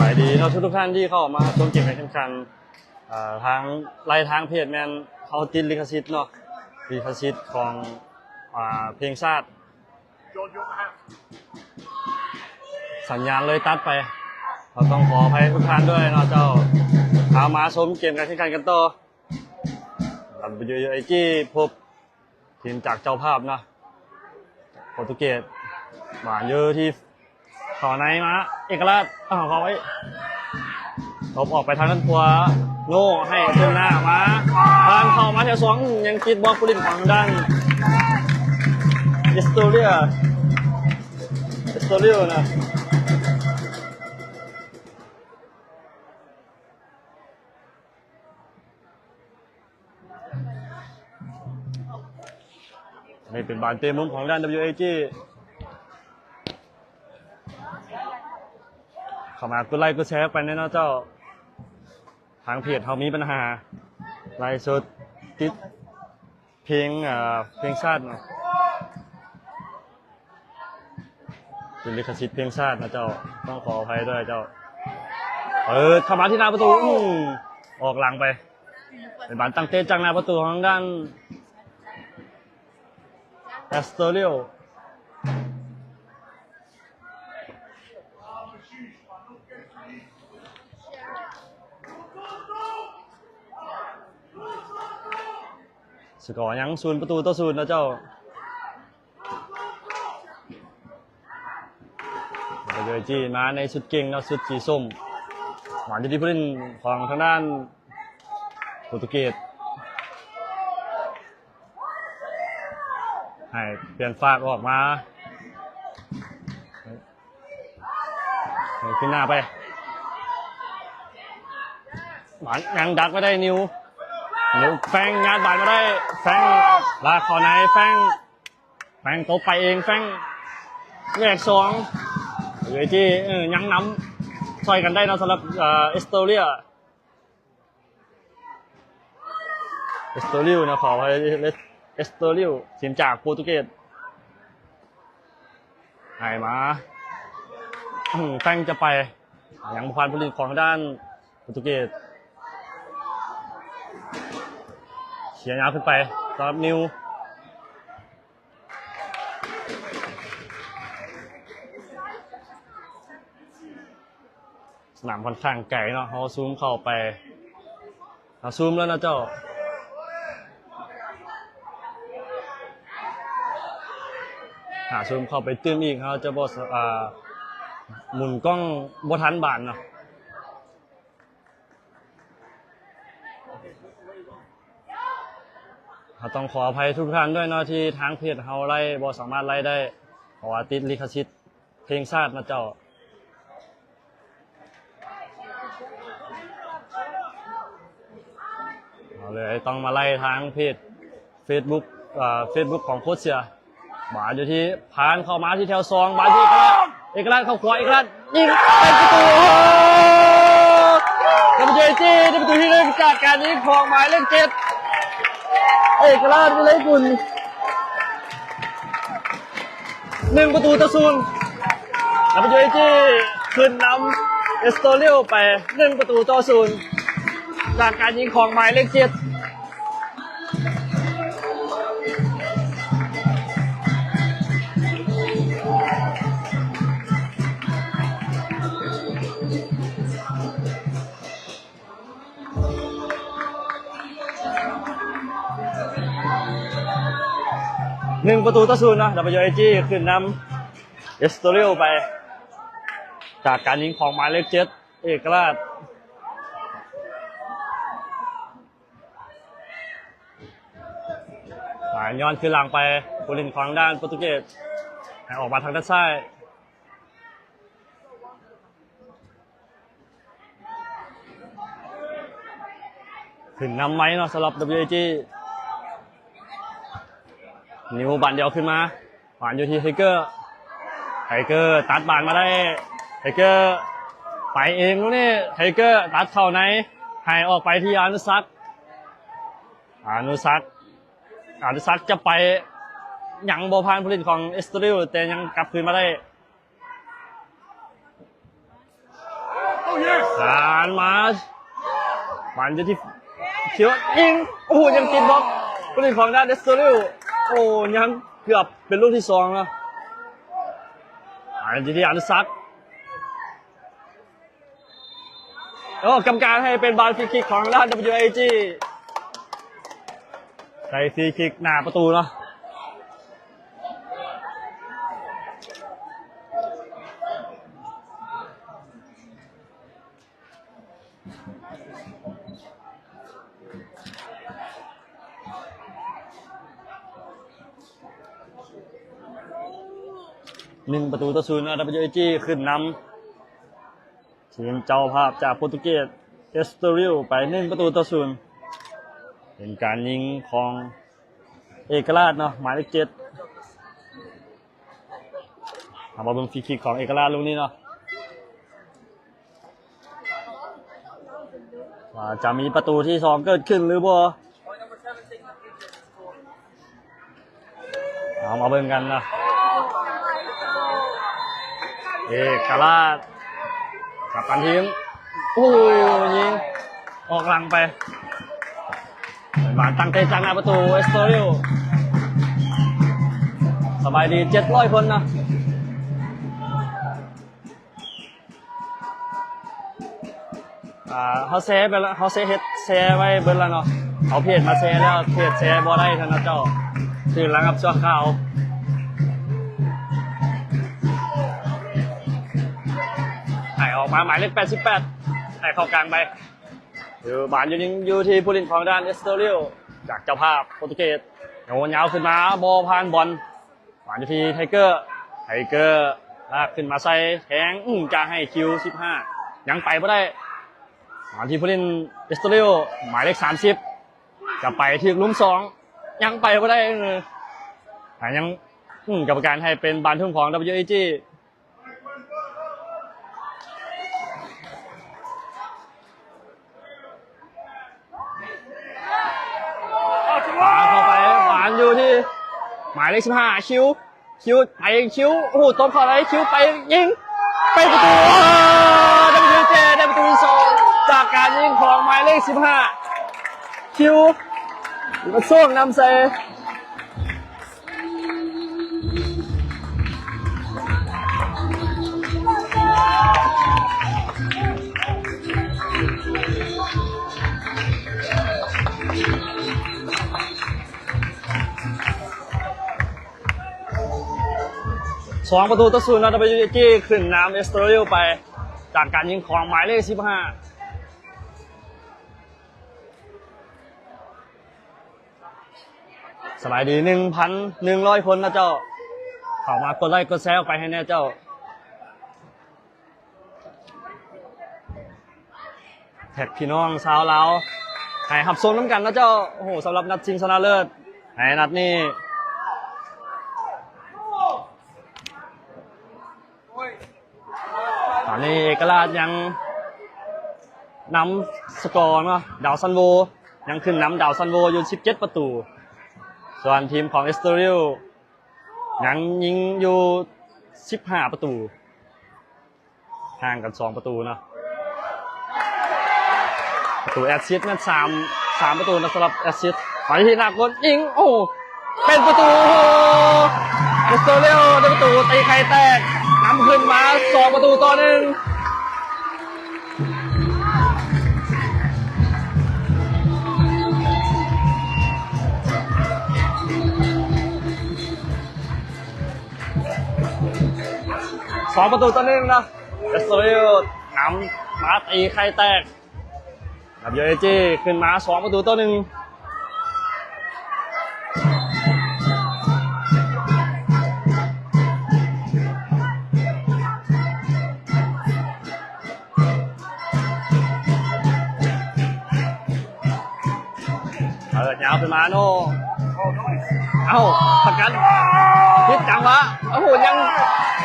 ສະບາຍດີເນາະ ທຸກໆທ່ານທີ່ເຂົ້າມາຊົມເກມການແຂ່ງຂັນ. ເອີ ທາງ ໄລ່ທາງເພຈແມ່ນເຮົາຕິດລິຂະສິດເນາະ ລິຂະສິດຂອງ ອາ ເພງຊາດ ສັນຍານເລີຍຕັດໄປ ເຮົາຕ້ອງຂໍອະໄພທຸກທ່ານດ້ວຍເນາະເຈົ້າ. ເອົາ ມາຊົມເກມການແຂ່ງຂັນກັນຕໍ່. ດັບເບິນຢູເອຈີ ພົບທີມຈາກເຈົ້າພາບເນາະ ໂປຣຕຸເກດ ບານຢູ່ທີ່ເຂົ້າໃນມາ ເອກະລາດ ເອົາເຂົ້າໄວ້ ຕົບອອກໄປທາງດ້ານຂວາ ໂນ ໃຫ້ເທິງໜ້າມາ ທາງເຂົ້າມາແຖວສອງ ຍັງຕິດບລັອກຜູ້ຫຼິ້ນຂອງທາງດ້ານ ເອສໂຕເຣຍ ເອສໂຕເຣຍນະ. ນີ້ເປັນບານເຕະມຸມຂອງດ້ານ ດັບເບິນຢູເອຈີ ເຂົ້າມາກົດໄລກົດແຊໄປແດ່ເນາະເຈົ້າ. ທາງເພຈເຮົາມີບັນຫາ ໄລຟ໌ສົດຕິດເພງ ເອີ ເພງຊາດເນາະ ເປັນລິຂະສິດເພງຊາດນະເຈົ້າ ຕ້ອງຂໍອະໄພດ້ວຍເຈົ້າ. ເປີດເຂົ້າມາທີ່ໜ້າປະຕູ ອື ອອກຫຼັງໄປ ເປັນບານຕັ້ງເຕະຈາກໜ້າປະຕູຂອງທາງດ້ານ ແອສໂຕເຣຍ ສະກໍຍັງສູນປະຕູຕໍ່ສູນນະເຈົ້າ. ໂດຍຈີມາໃນຊຸດເກັ່ງເນາະ ຊຸດສີສົ້ມ ມາຢູ່ທີ່ຜູ້ຫຼິ້ນຂອງທາງດ້ານໂປຣຕຸເກດ ໃຫ້ປ່ຽນຟາກອອກມາ ໃຫ້ຂຶ້ນໜ້າໄປ ບານຍັງດັກໄວ້ໄດ້ ນິວ ນິວ ແຟງ ຍາດບານມາໄດ້ ແຟງ ລາກເຂົ້າໃນ ແຟງ ແຟງຕົບໄປເອງ ແຟງ ແຍກສອງ ເວຈີ ເອີ ຍັງນຳຊ່ອຍກັນໄດ້ເນາະ ສຳລັບ ເອີ ເອສໂຕເຣຍ ເອສໂຕເຣຍນະ ຂໍອະໄພ ເອສໂຕເຣຍ ທີມຈາກໂປຣຕຸເກດ ໃຫ້ມາ ແຟງຈະໄປ ຍັງບໍ່ຜ່ານຜູ້ຫຼິ້ນຂອງທາງດ້ານໂປຣຕຸເກດ ເສຍຍາວຂຶ້ນໄປ ສຳລັບນິວ ສະໜາມຂ້ອນຂ້າງໄກເນາະ ເຮົາຊູມເຂົ້າໄປ ເຮົາຊູມແລ້ວນະເຈົ້າ ຖ້າຊູມເຂົ້າໄປຕື່ມອີກ ເຮົາຈະບໍ່ສະ ອ່າ ໝູນກ້ອງບໍ່ທັນບານເນາະ. ເຮົາຕ້ອງຂໍອະໄພທຸກທ່ານດ້ວຍເນາະ ທີ່ທາງເພຈເຮົາໄລ່ບໍ່ສາມາດໄລ່ໄດ້ ເພາະວ່າຕິດລິຂະສິດເພງຊາດນະເຈົ້າ. ເຮົາເລີຍຕ້ອງມາໄລ່ທາງເພຈເຟສບຸກ ເອີ ເຟສບຸກຂອງໂຄດເສືອ. ບານຢູ່ທີ່ ຜ່ານເຂົ້າມາທີ່ແຖວສອງ ບານທີ່ເອກະລາດ ເອກະລາດເຂົ້າຂວາ ເອກະລາດຍິງເປັນປະຕູ ໂອ້ໂຫ ດັບເບິນຢູເອຈີ ໄດ້ປະຕູທີໜຶ່ງ ຈາກການຍິງຂອງໝາຍເລກເຈັດ ເອກະລາດ ວິໄລກຸນ ໜຶ່ງປະຕູຕໍ່ສູນ ດັບເບິນຢູເອຈີ ຂຶ້ນນຳເອສໂຕເຣຍໄປ ໜຶ່ງປະຕູຕໍ່ສູນ ຈາກການຍິງຂອງໝາຍເລກເຈັດ. ໜຶ່ງປະຕູຕໍ່ສູນເນາະ ດັບເບິນຢູເອຈີ ຂຶ້ນນຳເອສໂຕເຣຍໄປ ຈາກການຍິງຂອງໝາຍເລກເຈັດ ເອກະລາດ. ສາຍຍ້ອນຄືນຫຼັງໄປ ຜູ້ຫຼິ້ນຂອງທາງດ້ານໂປຣຕຸເກດ ໃຫ້ອອກມາທາງດ້ານຊ້າຍ ຂຶ້ນນຳໄວເນາະ ສຳລັບ ດັບເບິນຢູເອຈີ ນິວບານດຽວຂຶ້ນມາ ບານຢູ່ທີ່ໄທເກີ ໄທເກີຕັດບານມາໄດ້ ໄທເກີໄປເອງລູກນີ້ ໄທເກີຕັດເຂົ້າໃນ ໃຫ້ອອກໄປທີ່ອານຸສັກ ອານຸສັກ ອານຸສັກຈະໄປ ຍັງບໍ່ຜ່ານຜູ້ຫຼິ້ນຂອງເອສໂຕເຣຍ ແຕ່ຍັງກັບຄືນມາໄດ້. ຜ່ານມາ ບານຢູ່ທີ່ ເຊວ ຍິງ ໂອ້ໂຫ ຍັງຕິດບລັອກ ຜູ້ຫຼິ້ນຂອງດ້ານເອສໂຕຣິວ ໂອ້ ຍັງເກືອບເປັນລູກທີສອງເນາະ ບານຢູ່ທີ່ອະນຸສັກ ໂອ້ ກຳມະການໃຫ້ເປັນບານຟຣີຄິກຂອງທາງດ້ານ WIG ໃຊ້ຟຣີຄິກໜ້າປະຕູເນາະ. ໜຶ່ງປະຕູຕໍ່ສູນ WIG ຂຶ້ນນຳ ທີມເຈົ້າພາບຈາກໂປຣຕຸເກດ ເອສໂຕຣິວ ໄປໜຶ່ງປະຕູຕໍ່ສູນ ເປັນການຍິງຂອງເອກະລາດເນາະ ໝາຍເລກເຈັດ ເຮົາມາເບິ່ງຟຣີຄິກຂອງເອກະລາດລູກນີ້ເນາະ ວ່າຈະມີປະຕູທີສອງເກີດຂຶ້ນຫຼືບໍ່? ເອົາມາເບິ່ງກັນນະ ເອກະລາດ ກັບຕັນທີມ ໂອ້ ຍິງອອກຫຼັງໄປ ບານຕັ້ງເຕະຈາກໜ້າປະຕູ ເອສໂຕຣິວ ສະບາຍດີເຈັດຮ້ອຍຄົນນະ. ອ່າ ເຮົາແຊໄປແລ້ວ ເຮົາແຊເຮັດ ແຊໄວ້ເບິດແລ້ວເນາະ ເອົາເພຈມາແຊແລ້ວ ເພຈແຊບໍ່ໄດ້ເທື່ອເນາະເຈົ້າ ຖືກລະງັບຊົ່ວຄາວ ໃຫ້ອອກມາໝາຍເລກແປດສິບແປດ ໃຫ້ເຂົ້າກາງໄປ ຢູ່ ບານຢູ່ ຍັງຢູ່ທີ່ຜູ້ຫຼິ້ນຂອງດ້ານເອສໂຕຣິວ ຈາກເຈົ້າພາບໂປຣຕຸເກດ ໂຍນຍາວຂຶ້ນມາ ບໍ່ຜ່ານບອນ ມາຢູ່ທີ່ໄທເກີ ໄທເກີລາກຂຶ້ນມາໃສ່ແທງ ອື ຈະໃຫ້ຄິວສິບຫ້າ ຍັງໄປບໍ່ໄດ້ ມາທີ່ຜູ້ຫຼິ້ນເອສໂຕຣິວ ໝາຍເລກສາມສິບ ຈະໄປຖືກລຸ່ມສອງ ຍັງໄປບໍ່ໄດ້ ເອີ ແຕ່ຍັງ ອື ກຳມະການໃຫ້ເປັນບານທຸ່ມຂອງ WIG ປາເຂົ້າໄປ ຫວານຢູ່ທີ່ໝາຍເລກສິບຫ້າ ຄິວ ຄິວ ໄປ ຄິວ ໂອ້ໂຫ ຕົບເຂົ້າໄປ ຄິວ ໄປ ຍິງ ເປັນປະຕູ ໂອ້ WIG ໄດ້ປະຕູທີສອງ ຈາກການຍິງຂອງໝາຍເລກສິບຫ້າ ຄິວ ກະຊວງນຳໃສ່ ສອງປະຕູຕໍ່ສູນ ເນາະ WIG ຂຶ້ນນຳເອສໂຕຣິວໄປ ຈາກການຍິງຂອງໝາຍເລກສິບຫ້າ. ສະບາຍດີໜຶ່ງພັນໜຶ່ງຮ້ອຍຄົນນະເຈົ້າ ເຂົ້າມາກົດໄລ້ກົດແຊອອກໄປໃຫ້ແນ່ເຈົ້າ ແທັກພີ່ນ້ອງຊາວລາວ ໃຫ້ຮັບຊົມນຳກັນນະເຈົ້າ. ໂອ້ໂຫ ສຳລັບນັດຊິງຊະນະເລີດໃນນັດນີ້ ຕອນນີ້ເອກະລາດຍັງນຳສະກໍເນາະ ດາວຊັນໂວ ຍັງຂຶ້ນນຳດາວຊັນໂວຢູ່ສິບເຈັດປະຕູ ສ່ວນທີມຂອງເອສໂຕຣິວ ຍັງຍິງຢູ່ສິບຫ້າປະຕູ ຫ່າງກັນສອງປະຕູເນາະ. ປະຕູແອັດຊິດແມ່ນສາມ ສາມປະຕູນະ ສຳລັບແອັດຊິດ ໄປທີ່ໜ້າກົນ ຍິງ ໂອ້ ເປັນປະຕູ ໂອ້ ເອສໂຕເຣຍ ໄດ້ປະຕູ ຕີໄຂ່ແຕກ ນຳຂຶ້ນມາສອງປະຕູຕໍ່ໜຶ່ງ. ສອງປະຕູຕໍ່ໜຶ່ງເນາະ ເອສໂຕເຣຍນຳມາ ຕີໄຂ່ແຕກ ດັບເບິນຢູເອຈີ ຂຶ້ນມາສອງປະຕູຕໍ່ໜຶ່ງ. ເປີດຍາວຂຶ້ນມາໂນ ເອົ້າ ສະກັດຜິດຈັງຫວະ ໂອ້ໂຫ ຍັງ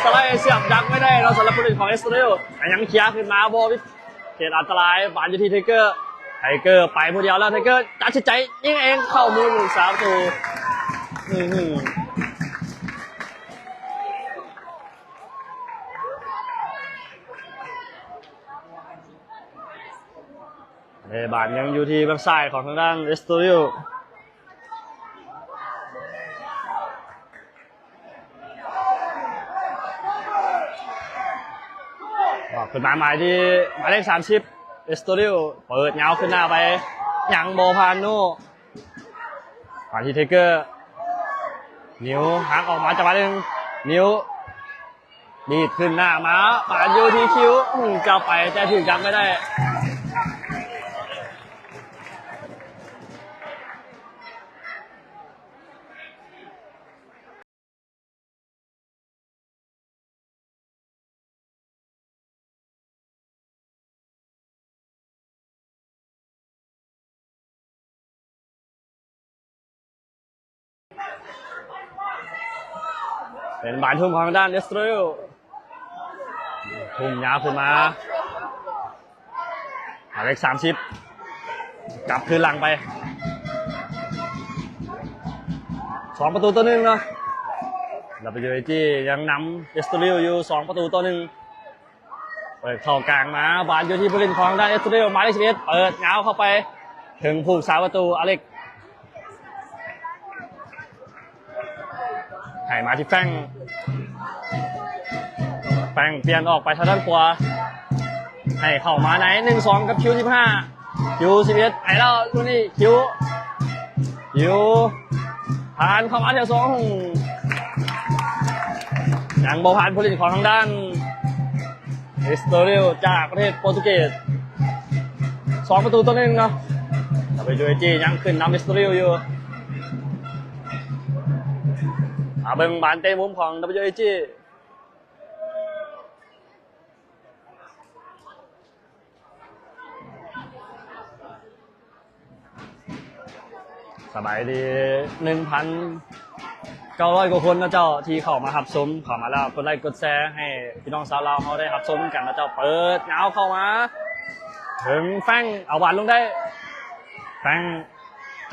ສະໄລສຽບດັກໄວ້ໄດ້ເນາະ ສຳລັບຜູ້ຫຼິ້ນຂອງເອສໂຕເຣຍ ແຕ່ຍັງເຄຍຂຶ້ນມາບໍ່ ເຂດອັນຕະລາຍ ບານຢູ່ທີ່ໄທເກີ ໄທເກີໄປຜູ້ດຽວແລ້ວ ໄທເກີຕັດສິນໃຈຍິງເອງເຂົ້າມຸມສາມປະຕູ ອື ອື. ສ ເອີ ບານຍັງຢູ່ທີ່ເບື້ອງຊ້າຍຂອງທາງດ້ານເອສໂຕຣິວ. ອອກຂຶ້ນມາໃໝ່ທີ່ໝາຍເລກສາມສິບ ເອສໂຕຣິວ ເປີດຍາວຂຶ້ນໜ້າໄປ ຍັງບໍ່ຜ່ານໂນ ມາທີ່ເທເກີ ນິວ ຫັກອອກມາຈັງຫວະໜຶ່ງ ນິວ ດີດຂຶ້ນໜ້າມາ ປານຢູ່ທີ່ຄິວ ອືມ ຈັບໄປແຕ່ຖືກຍັງໄວ້ໄດ້. ເປັນບານທຸ່ມຂອງທາງດ້ານເອສໂຕຣິວ ທຸ່ມຍາວຂຶ້ນມາ ໝາຍເລກສາມສິບ ກັບຄືນຫຼັງໄປ ສອງປະຕູຕໍ່ໜຶ່ງເນາະ. ດັບເບິນຢູເອຈີ ຍັງນຳເອສໂຕຣິວຢູ່ສອງປະຕູຕໍ່ໜຶ່ງ. ເປີດເຂົ້າກາງມາ ບານຢູ່ທີ່ຜູ້ຫຼິ້ນຂອງທາງດ້ານເອສໂຕຣິວ ໝາຍເລກສິບເອັດ ເປີດຍາວເຂົ້າໄປເຖິງຜູ້ຮັກສາປະຕູ ອາເລັກ ໃຫ້ມາທີ່ແຟງ ແຟງປ່ຽນອອກໄປທາງດ້ານຂວາ ໃຫ້ເຂົ້າມາໃນ ໜຶ່ງສອງ ກັບຄິວສິບຫ້າ ຄິວສິບເອັດ ໃຫ້ແລ້ວ ລູກນີ້ ຄິວ ຄິວ ຜ່ານເຂົ້າມາແຖວສອງ ຍັງບໍ່ຜ່ານຜູ້ຫຼິ້ນຂອງທາງດ້ານ ເອສໂຕຣິວ ຈາກປະເທດໂປຣຕຸເກດ ສອງປະຕູຕໍ່ໜຶ່ງເນາະ. ດັບເບິນຢູເອຈີ ຍັງຂຶ້ນນຳເອສໂຕຣິວຢູ່. ມາເບິ່ງບານເຕະມຸມຂອງດັບເບິນຢູເອຈີ ສະບາຍດີ ໜຶ່ງພັນເກົ້າຮ້ອຍກວ່າຄົນເນາະເຈົ້າ ທີ່ເຂົ້າມາຮັບຊົມ ເຂົ້າມາແລ້ວກົດໄລກົດແຊໃຫ້ພີ່ນ້ອງຊາວລາວເຮົາໄດ້ຮັບຊົມນຳກັນເນາະເຈົ້າ. ເປີດຍາວເຂົ້າມາເຖິງແຟງ ເອົາບານລົງໄດ້ ແຟງ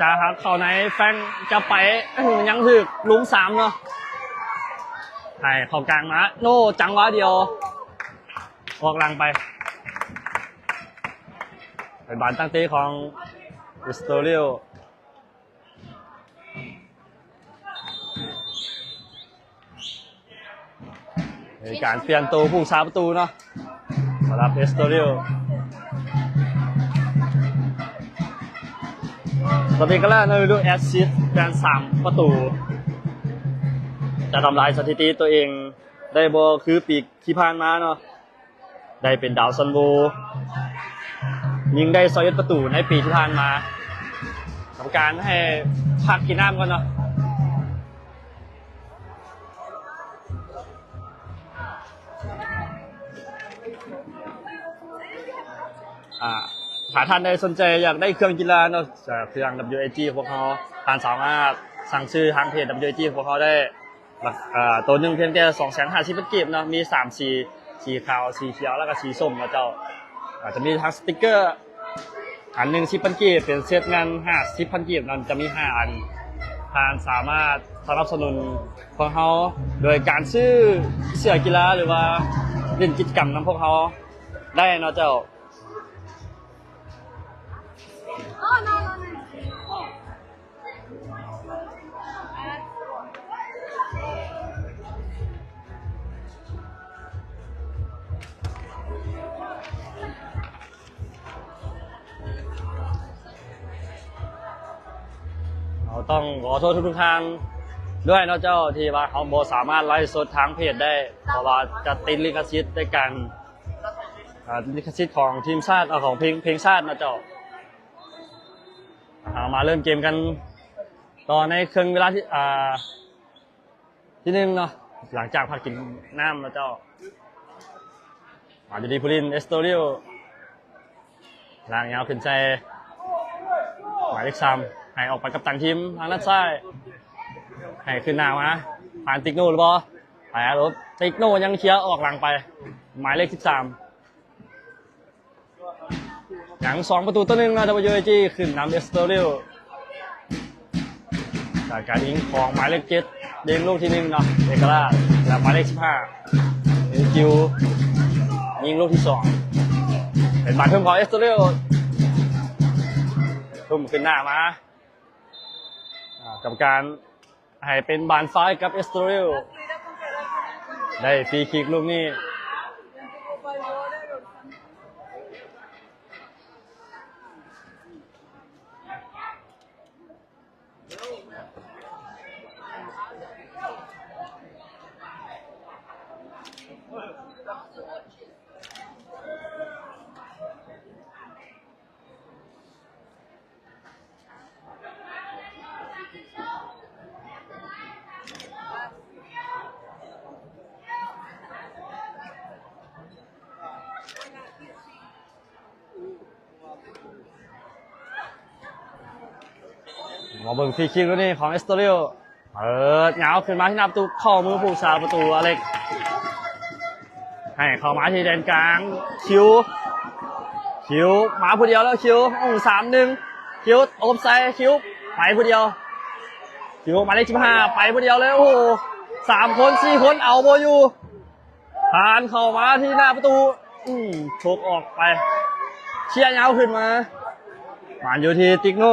ຈະຫັກເຂົ້າໃນ ແຟງຈະໄປ ອື ຍັງຖືກຫຼຸມສາມເນາະ ໃຫ້ເຂົ້າກາງມາ ໂນ ຈັງຫວະດຽວ ອອກຫຼັງໄປ ເປັນບານຕັ້ງເຕະຂອງເອສໂຕຣິວ. ມີການປ່ຽນໂຕຜູ້ຮັກສາປະຕູເນາະ ສຳລັບເອສໂຕຣິວ. ຕອນນີ້ກາລາໂນເວລູ ແອັດຊິດແມ່ນສາມປະຕູ ຈະທຳລາຍສະຖິຕິຕົວເອງໄດ້ບໍ່ ຄືປີທີ່ຜ່ານມາເນາະ. ໄດ້ເປັນດາວຊັນໂວ ຍິງໄດ້ຊາວເອັດປະຕູໃນປີທີ່ຜ່ານມາ. ກຳມະການໃຫ້ພັກກິນນ້ຳກ່ອນເນາະ. ອາ ຖ້າທ່ານໃດສົນໃຈຢາກໄດ້ເຄື່ອງກິລາເນາະ ຈາກເຄື່ອງ ດັບເບິນຢູເອຈີ ຂອງພວກເຮົາ ທ່ານສາມາດສັ່ງຊື້ທາງເພຈ ດັບເບິນຢູເອຈີ ຂອງພວກເຮົາໄດ້. ລະ ເອີ ໂຕໜຶ່ງພຽງແຕ່ສອງແສນຫ້າສິບພັນກີບເນາະ ມີສາມສີ ສີຂາວ ສີຂຽວ ແລ້ວກະສີສົ້ມເນາະເຈົ້າ. ອາ ຈະມີທັງສະຕິກເກີ ອັນໜຶ່ງສິບພັນກີບ ເປັນເຊັດແມ່ນຫ້າສິບພັນກີບເນາະ ຈະມີຫ້າອັນ. ທ່ານສາມາດສະໜັບສະໜູນພວກເຮົາໂດຍການຊື້ເສື້ອກິລາ ຫຼືວ່າຫຼິ້ນກິດຈະກຳນຳພວກເຮົາໄດ້ເນາະເຈົ້າ. ເຮົາຕ້ອງຂໍໂທດທຸກໆທ່ານດ້ວຍເນາະເຈົ້າ ທີ່ວ່າເຮົາບໍ່ສາມາດໄລຟ໌ສົດທາງເພຈໄດ້ ເພາະວ່າຈະຕິດລິຂະສິດໃນການ ອາ ລິຂະສິດຂອງທີມຊາດ ອາ ຂອງເພງ ເພງຊາດເນາະເຈົ້າ. ເຮົາມາເລີ່ມເກມກັນຕໍ່ໃນເຄິ່ງເວລາທີ ອາ ທີໜຶ່ງເນາະ ຫຼັງຈາກພັກກິນນ້ຳເນາະເຈົ້າ. ມາຢູ່ທີ່ຜູ້ຫຼິ້ນ ເອສໂຕຣິວ ລາກຍາວຂຶ້ນໃສ່ໝາຍເລກສາມ ໃຫ້ອອກໄປກັບຕັນທີມທາງດ້ານຊ້າຍ ໃຫ້ຂຶ້ນໜ້າມາ ຜ່ານຕິກໂນຫຼືບໍ່? ແລ້ວຕິກໂນຍັງເຄຍອອກຫຼັງໄປ ໝາຍເລກສິບສາມ. ຍັງສອງປະຕູຕໍ່ໜຶ່ງເນາະ ດັບເບິນຢູເອຈີ ຂຶ້ນນຳເອສໂຕຣິວ ຈາກການຍິງຂອງໝາຍເລກເຈັດ ຍິງລູກທີໜຶ່ງເນາະ ເອກະລາດ ແລະ ໝາຍເລກສິບຫ້າ ເອຄິວ ຍິງລູກທີສອງ ເປັນບານເພີ່ມຂອງເອສໂຕຣິວ. ທຸ່ມຂຶ້ນໜ້າມາ ອາ ກຳມະການໃຫ້ເປັນບານຟາວໃຫ້ກັບເອັສໂຕເຣຍ ໄດ້ຟຣີຄິກລູກນີ້. ມາເບິ່ງຟຣີຄິກລູກນີ້ຂອງເອັສໂຕເຣຍ ເປີດຍາວຂຶ້ນມາທີ່ໜ້າປະຕູ ເຂົ້າມືຜູ້ສາປະຕູອາເລັກ ໃຫ້ເຂົ້າມາທີ່ແດນກາງ ຄິວ ຄິວມາຜູ້ດຽວແລ້ວ ຄິວ ອື ສາມໜຶ່ງ ຄິວ ໂອບໃສ່ ຄິວໄປຜູ້ດຽວ ຄິວໝາຍເລກສິບຫ້າ ໄປຜູ້ດຽວເລີຍ ໂອ້ໂຫ ສາມຄົນ ສີ່ຄົນ ເອົາບໍ່ຢູ່ ຜ່ານເຂົ້າມາທີ່ໜ້າປະຕູ ອື ຊົກອອກໄປ ເຊຍຍາວຂຶ້ນມາ ບານຢູ່ທີ່ຕິກໂນ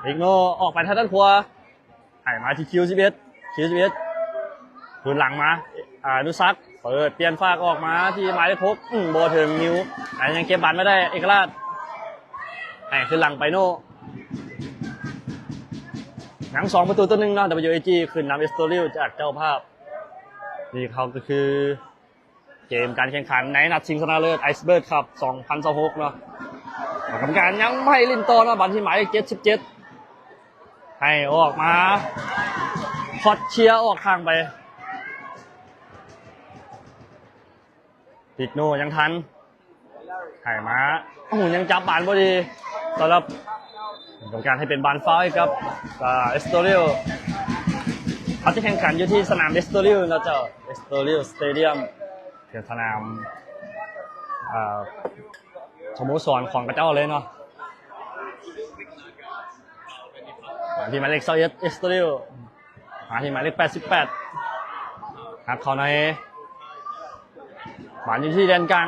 ຕິກໂນອອກໄປທາງດ້ານຂວາ ໃຫ້ມາທີ່ຄິວສິບເອັດ ຄິວສິບເອັດ ຄືນຫຼັງມາ ອານຸສັກ ເປີດປ່ຽນຟາກອອກມາທີ່ໝາຍເລກຫົກ ອື ບໍ່ເຖິງ ນິວ ແຕ່ຍັງເກັບບານໄວ້ໄດ້ ເອກະລາດ ໃຫ້ຄືນຫຼັງໄປໂນ ຍັງສອງປະຕູຕໍ່ໜຶ່ງເນາະ ດັບເບິນຢູເອຈີ ຂຶ້ນນຳເອັສໂຕເຣຍຈາກເຈົ້າພາບ. ນີ້ເຂົາກໍຄື ເກມການແຂ່ງຂັນໃນນັດຊິງຊະນະເລີດໄອສເບີກຄັບສອງພັນຊາວຫົກເນາະ ກຳມະການຍັງໃຫ້ຫຼິ້ນຕໍ່ເນາະ ບານທີ່ໝາຍເຈັດສິບເຈັດ ໃຫ້ອອກມາ ຄອດເຊຍອອກຂ້າງໄປ ຕິກໂນຍັງທັນ ໃຫ້ມາ ໂອ້ໂຫ ຍັງຈັບບານບໍ່ດີ ສຳລັບ ກຳມະການໃຫ້ເປັນບານຟາວໃຫ້ກັບ ອາ ເອັສໂຕເຣຍ ເຂົາຈະແຂ່ງຂັນຢູ່ທີ່ສະໜາມເອັສໂຕເຣຍເນາະເຈົ້າ ເອັສໂຕເຣຍສະເຕດຽມ ເປັນສະໜາມ ອາ ສະໂມສອນຂອງເຂົາເຈົ້າເລີຍເນາະ ມາທີ່ໝາຍເລກຊາວເອັດ ເອັສໂຕເຣຍ ມາທີ່ໝາຍເລກແປດສິບແປດ ຫັກເຂົ້າໃນ ບານຢູ່ທີ່ແດນກາງ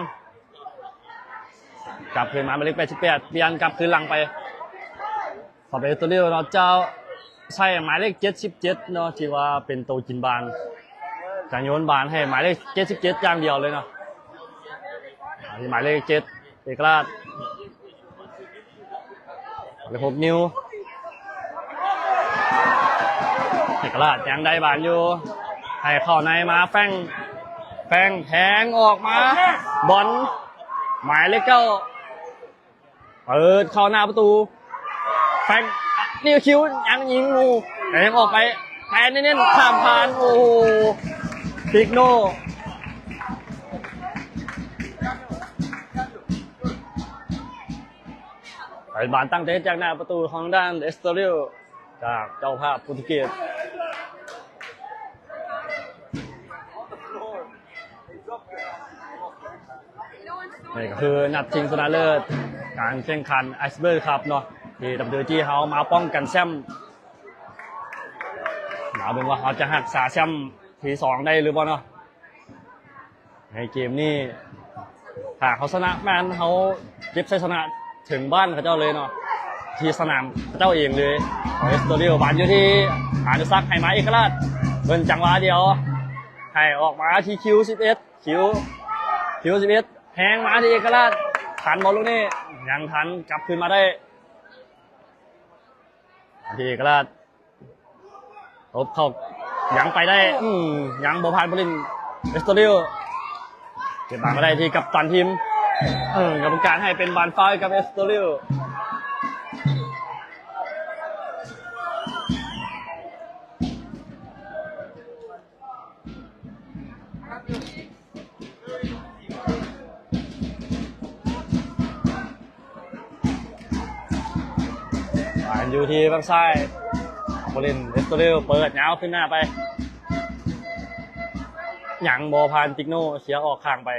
ກັບຄືນມາໝາຍເລກແປດສິບແປດ ປ່ຽນກັບຄືນຫຼັງໄປ ສຳເລັດຕົວນີ້ເນາະ ຈະໃຊ້ໝາຍເລກເຈັດສິບເຈັດເນາະ ທີ່ວ່າເປັນໂຕກິນບານ ຈະໂຍນບານໃຫ້ໝາຍເລກເຈັດສິບເຈັດຢ່າງດຽວເລີຍເນາະ ທີ່ໝາຍເລກເຈັດ ເອກະລາດ ເລກຫົກ ນິວ ເອກະລາດຍັງໄດ້ບານຢູ່ ໃຫ້ເຂົ້າໃນມາ ແຟງ ແຟງແທງອອກມາ ບອນ ໝາຍເລກເກົ້າ ເປີດເຂົ້າໜ້າປະຕູ ແຟງ ນິວຄິວ ຍັງຍິງຢູ່ ແຕ່ຍັງອອກໄປ ແຕ່ເນັ້ນໆ ຂ້າມຜ່ານ ໂອ້ໂຫ ຕິກໂນ ໄປບານຕັ້ງເຕະຈາກໜ້າປະຕູຂອງທາງດ້ານເອັສໂຕເຣຍ ຈາກເຈົ້າພາບໂປຣຕຸເກດ ນີ້ກໍຄືນັດຊິງຊະນະເລີດການແຂ່ງຂັນໄອສເບີກຄັບເນາະ ທີ່ ດັບເບິນຢູເອຈີ ເຮົາມາປ້ອງກັນແຊ້ມ ມາເບິ່ງວ່າເຮົາຈະຮັກສາແຊ້ມທີສອງໄດ້ຫຼືບໍ່ເນາະ. ໃນເກມນີ້ ຖ້າເຮົາຊະນະແມ່ນເຮົາເກັບໄຊຊະນະເຖິງບ້ານເຂົາເຈົ້າເລີຍເນາະ ທີ່ສະໜາມເຂົາເຈົ້າເອງເລີຍ ເອັສໂຕເຣຍ ບານຢູ່ທີ່ອານຸສັກ ໃຫ້ມາເອກະລາດ ເບິ່ງຈັງຫວະດຽວ ໃຫ້ອອກມາທີ່ຄິວສິບເອັດ ຄິວ ຄິວສິບເອັດ ແຮງມາທີ່ເອກະລາດ ທັນບໍ່ລູກນີ້ ຍັງທັນ ກັບຄືນມາໄດ້ ທີ່ເອກະລາດ ຕົບເຂົ້າ ຍັງໄປໄດ້ ອືມ ຍັງບໍ່ຜ່ານຜູ້ຫຼິ້ນ ເອັສໂຕເຣຍ ເກັບບານມາໄດ້ທີ່ກັບຕັນທີມ ເອີ ກຳມະການໃຫ້ເປັນບານຟາວໃຫ້ກັບເອັສໂຕເຣຍ. ບານຢູ່ທີ່ຝັ່ງຊ້າຍ ຜູ້ຫຼິ້ນເອັສໂຕເຣຍ ເປີດຍາວຂຶ້ນໜ້າໄປ ຍັງບໍ່ຜ່ານ ຕິກໂນ ເຊຍອອກຂ້າງໄປ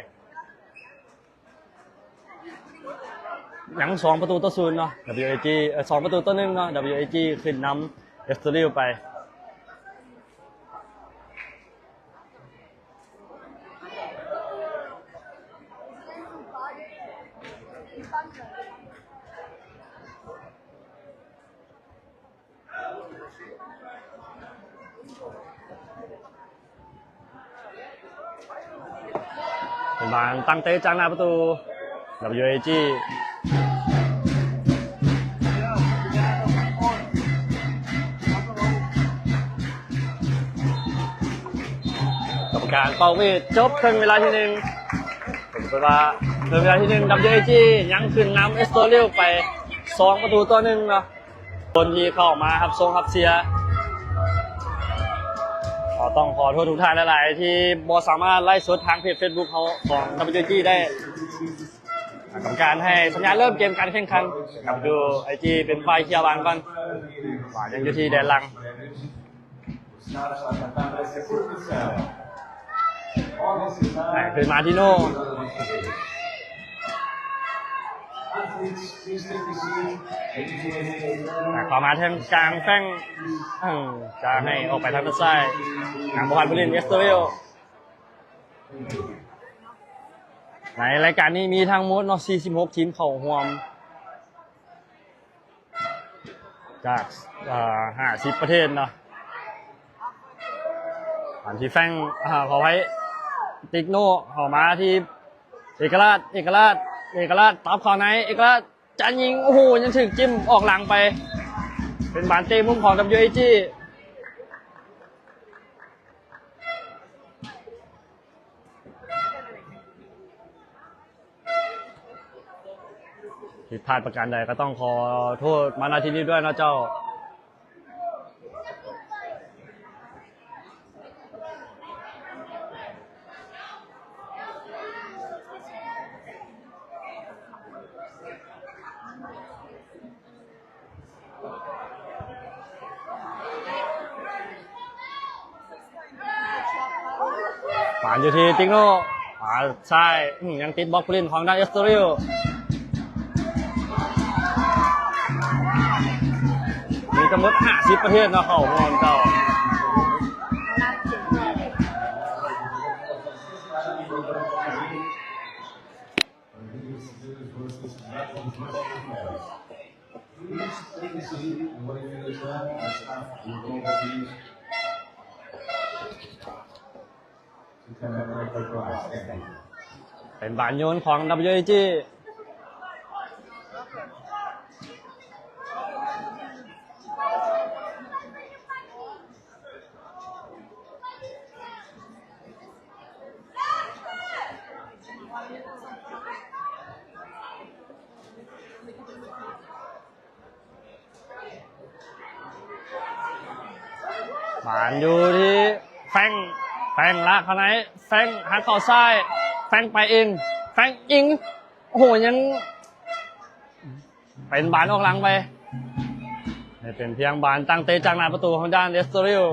ຍັງສອງປະຕູຕໍ່ສູນເນາະ ດັບເບິນຢູເອຈີ ເອີ ສອງປະຕູຕໍ່ໜຶ່ງເນາະ ດັບເບິນຢູເອຈີ ຂຶ້ນນຳເອັສໂຕເຣຍໄປ. ບ ການຕັ້ງເຕະຈາກໜ້າປະຕູ WAG ກຳມະການເປົ່າຫວີດ ຈົບເຄິ່ງເວລາທີໜຶ່ງ. ເປັນວ່າເຄິ່ງເວລາທີໜຶ່ງ WAG ຍັງຂຶ້ນນຳ Estoril ໄປສອງປະຕູຕໍ່ໜຶ່ງເນາະ. ຄົນທີ່ເຂົ້າມາຮັບຊົມຮັບເຊຍ ກໍຕ້ອງຂໍໂທດທຸກທ່ານຫຼາຍໆ ທີ່ບໍ່ສາມາດໄລຟ໌ສົດທາງເພຈ Facebook ເຮົາຂອງ WAG ໄດ້. ກຳມະການໃຫ້ສັນຍານເລີ່ມເກມການແຂ່ງຂັນ. WAG ເປັນຝ່າຍເຄຍບານກ່ອນ. ບານຍັງຢູ່ທີ່ແດນຫຼັງ. ໃຫ້ຄືນມາທີ່ໂນ່. ໃຫ້ເຂົ້າມາທາງກາງແຟງ ເອີ ຈະໃຫ້ອອກໄປທາງດ້ານຊ້າຍ. ນຳບໍ່ທັນຜູ້ຫຼິ້ນ Estoril. ໃນລາຍການນີ້ມີທັງໝົດເນາະ ສີ່ສິບຫົກທີມເຂົ້າຮ່ວມ ຈາກ ເອີ ຫ້າສິບປະເທດເນາະ. ອັນທີ່ແຟງ ອາ ຂໍອະໄພ ຕິກໂນ່ ເຂົ້າມາທີ່ເອກະລາດ ເອກະລາດ ເອກະລາດ ຕັບເຂົ້າໃນ ເອກະລາດ ຈະຍິງ ໂອ້ໂຫ ຍັງຖືກຈິ້ມອອກຫຼັງໄປ. ເປັນບານເຕະມຸມຂອງ WAG. ຜິດພາດປະການໃດກໍຕ້ອງຂໍໂທດມາ ນະ ທີ່ນີ້ດ້ວຍເນາະເຈົ້າ. ບານຢູ່ທີ່ຕິກໂນ່ ຂວາຊ້າຍ ອືມ ຍັງຕິດບລັອກຜູ້ຫຼິ້ນຂອງທາງ Estoril. ມີທັງໝົດຫ້າສິບປະເທດເນາະ ເຂົ້າຮ່ວມເຈົ້າ. ເປັນບານໂຍນຂອງ WAG. ບານຢູ່ທີ່ແຟງ ແຟງລາກເຂົ້າໃນ ແຟງຫັກເຂົ້າຊ້າຍ ແຟງໄປເອງ ແຟງຍິງ ໂອ້ໂຫ ຍັງ ເປັນບານອອກຫຼັງໄປ. ໃຫ້ເປັນພຽງບານຕັ້ງເຕະຈາກໜ້າປະຕູຂອງດ້ານ Estoril.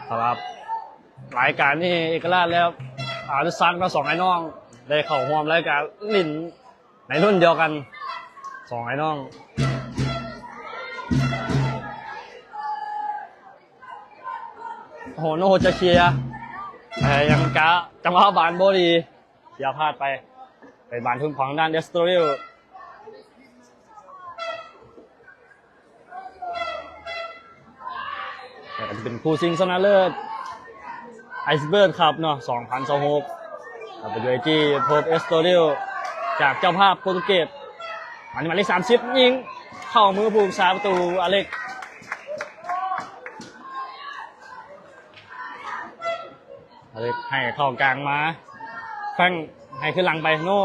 ສຳລັບລາຍການນີ້ ເອກະລາດ ແລະ ອານຸສັກ ເນາະ ສອງອ້າຍນ້ອງ ໄດ້ເຂົ້າຮ່ວມລາຍການຫຼິ້ນໃນລຸ້ນດຽວກັນ ສອງອ້າຍນ້ອງ. ໂອ້ໂຫ ໂນໂຮຈະເຄຍ ແຕ່ຍັງກະຈັງຫວະບານບໍ່ດີ ເຄຍພາດໄປ ເປັນບານທຶນຂອງທາງດ້ານ Estoril. ແລ້ວກໍຈະເປັນຄູ່ຊິງຊະນະເລີດ Iceberg Cup ເນາະ ສອງພັນຊາວຫົກ WAG ພົບ Estoril ຈາກເຈົ້າພາບໂປຣຕຸເກດ. ອັນນີ້ໝາຍເລກສາມສິບ ຍິງເຂົ້າມືຜູ້ຮັກສາປະຕູ ອາເລັກ. ອາເລັກໃຫ້ເຂົ້າກາງມາ ແຟງໃຫ້ຂຶ້ນຫຼັງໄປ ໂນ່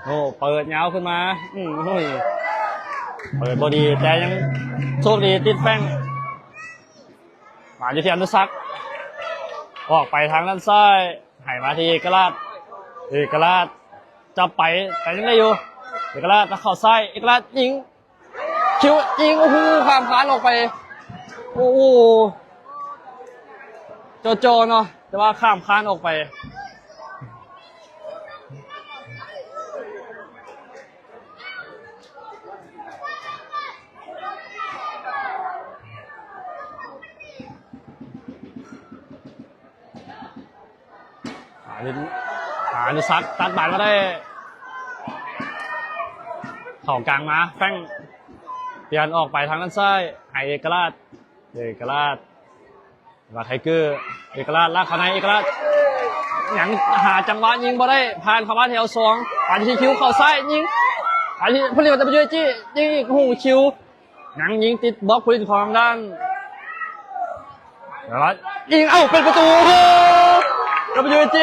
ໂນ່ເປີດຍາວຂຶ້ນມາ ອືມ ໂອ້ຍ ເປີດບໍ່ດີ ແຕ່ຍັງໂຊກດີຕິດແຟງ. ມາຢູ່ທີ່ອະນຸສັກ ອອກໄປທາງດ້ານຊ້າຍ ໃຫ້ມາທີ່ເອກະລາດ ເອກະລາດຈັບໄປ ແຕ່ຍັງໄດ້ຢູ່ ເອກະລາດເຂົ້າຊ້າຍ ເອກະລາດຍິງ ຄິວຍິງ ໂອ້ໂຫ ຂ້າມຄານອອກໄປ ໂອ້ໂຫ ຈ່ອໆ ເນາະ ແຕ່ວ່າຂ້າມຄານອອກໄປ. ອານຸ ອານຸສັກຕັດບານມາໄດ້ ເຂົ້າກາງມາ ແຟງປ່ຽນອອກໄປທາງດ້ານຊ້າຍ ໃຫ້ເອກະລາດ ເອກະລາດ ວ່າໄທເກີ ເອກະລາດ ລາກເຂົ້າໃນ ເອກະລາດ ຍັງຫາຈັງຫວະຍິງບໍ່ໄດ້ ຜ່ານເຂົ້າມາແຖວສອງ ປານທີ່ຄິວເຂົ້າຊ້າຍ ຍິງ ປານທີ່ຜູ້ຫຼິ້ນ WAG ຍິງອີກ ໂອ້ໂຫ ຄິວ ຍັງຍິງຕິດບລັອກຜູ້ຫຼິ້ນຂອງທາງດ້ານ ແລ້ວກໍຍິງ ເອົ້າ ເປັນປະຕູ ໂອ້ໂຫ WAG